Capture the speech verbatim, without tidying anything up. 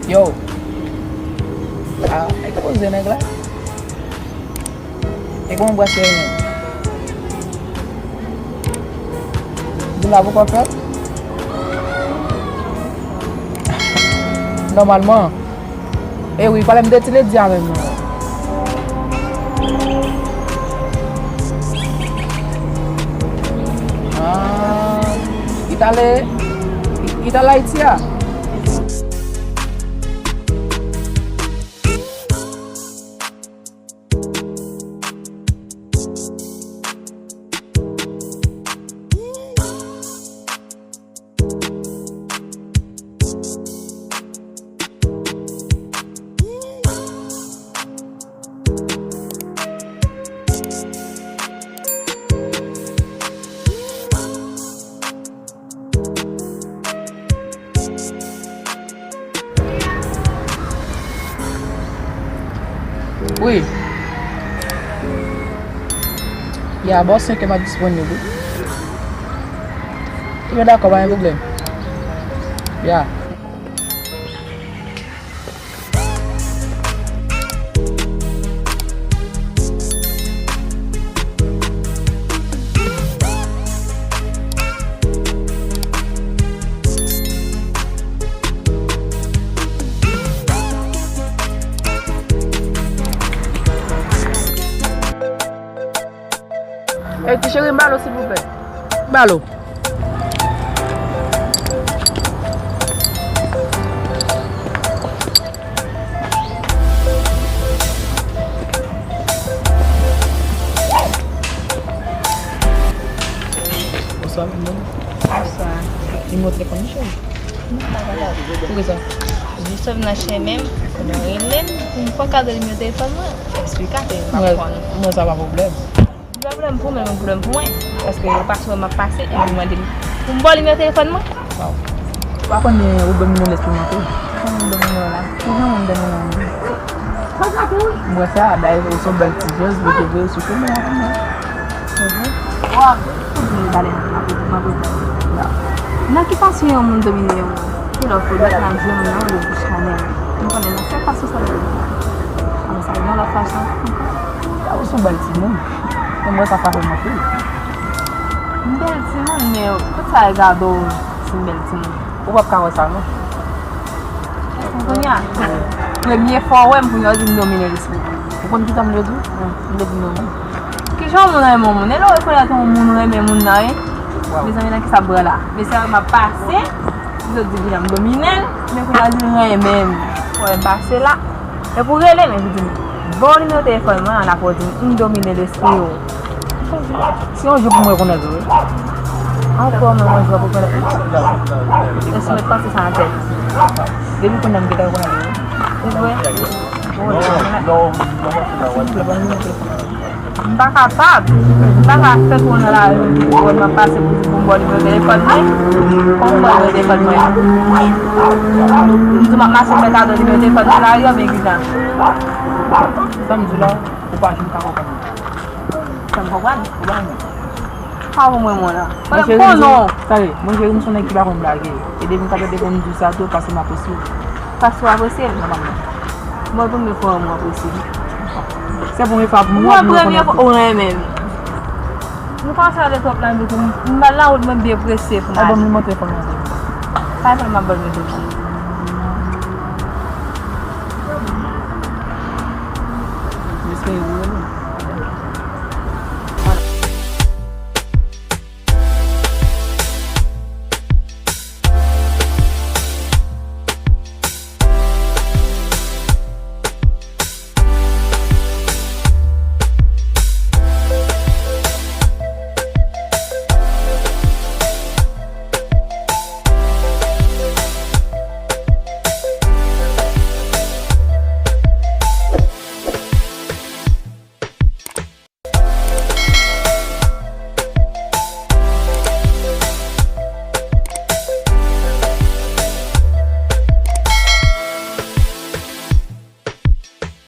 Yo. Ah, nèg poze nèg la. E kòman bwè se menm? Di la poko fèt? Nòmalman. E wi, pale m de ti ledi a menm non. Ah, ki t ale, ki t al Ayiti a? Wi. Ya, bò senkè m ap disponib, wi. Ebyen, dakò, pa gen pwoblèm. Ya. Ey, ti cheri, m ba l, silvouplè. M ba l. Bonswa, madanm. Bonswa. Nimewo telefòn ou, cheri? Non, pa kapab. Poukisa? Jis m nan chemen m, kounye a w rele m, pou m pran kado nimewo telefòn mwen, eksplike m, m ap pran. Mwen, sa pa pwoblèm. Li pa pwoblèm pou mwen, men pwoblèm pou mwen. Paske yo pase wè m ap pase, epi mande m pou m ba w nimewo telefòn mwen. Waw. Ou pa konnen ou domine lespri mwen tou. Kòman m domine w la? Kijan moun domine w menm? M wè sa, dayè ou se yon bèl ti jèz, vre ke vre, ou sou chemen an, mwen. Evre? Waw, ou di m talè, m ap, m ap reponn. Nan ki fason yon moun domine yon moun? Ki lè w fè bèt nan je moun nan, ou bouch kanè? M konnen nan sèl fason sa l domine. Ann sa, yon lòt fason ankò. Sa ou se yon bèl timoun. Mwen, mwen, sa frape m anpil. M bèl timoun, men tout sa e gade w, se m bèl timoun. Ou p ap ka wè sa, non. Kounye a, premye fwa w wè m, kounye a w di m domine lespri. Ou konn ki sa m vle di w? M vle di domine. Kijan yon moun renmen yon moun? E lè w rekonèt yon moun renmen moun nan, wi. Mezanmi, nan ki sa pran la? Mesye a, m ap pase, li sot di kounye a m domine l, men kounye a l di l renmen m. Wè m pase la. Epi w rele m, epi w di m, "Ba w nimewo telefòn mwen an," apre w di m, "M domine lespri w." Se yon jou pou mwen rekonèt ou, wi. Ankò, mwen, yon jou pou rekonèt ou. Èske w mèt panse sa nan tèt? Depi kounye a m gentan rekonèt ou, wi. Se vre? Silvouplè, ban m nimewo telefòn ou. M pa kapab. M pa ka fè kou nan lari pou wè m ap pase pou di pou m ba w nimewo telefòn mwen. Kòman m ba w nimewo telefòn mwen? M di w m ap mache fè kado nimewo telefòn nan lari oubyen kijan? Sa m di w la, ou pa janm ka konprann mwen. Sa m konprann? Ou pa konprann. Pa pou mwen, mwen la. Mwen konnen w. Tande, mwen jere m se yon nèg ki pa konn blage. E depi m ka tande pou m di w sa tou, paske m apresye w. Paske w apresye m? Nòmalman. Mwen premye fwa mwen apresye l. Se premye fwa mwen wè m, mwen premye fwa ou renmen m. Nou pa sa de twòp nan vi pou m. M al nan wout mwen depresye pou m ale. Ban m nimewo telefòn mwen. Pa fè m ap ban l nimewo telefòn. M espere ou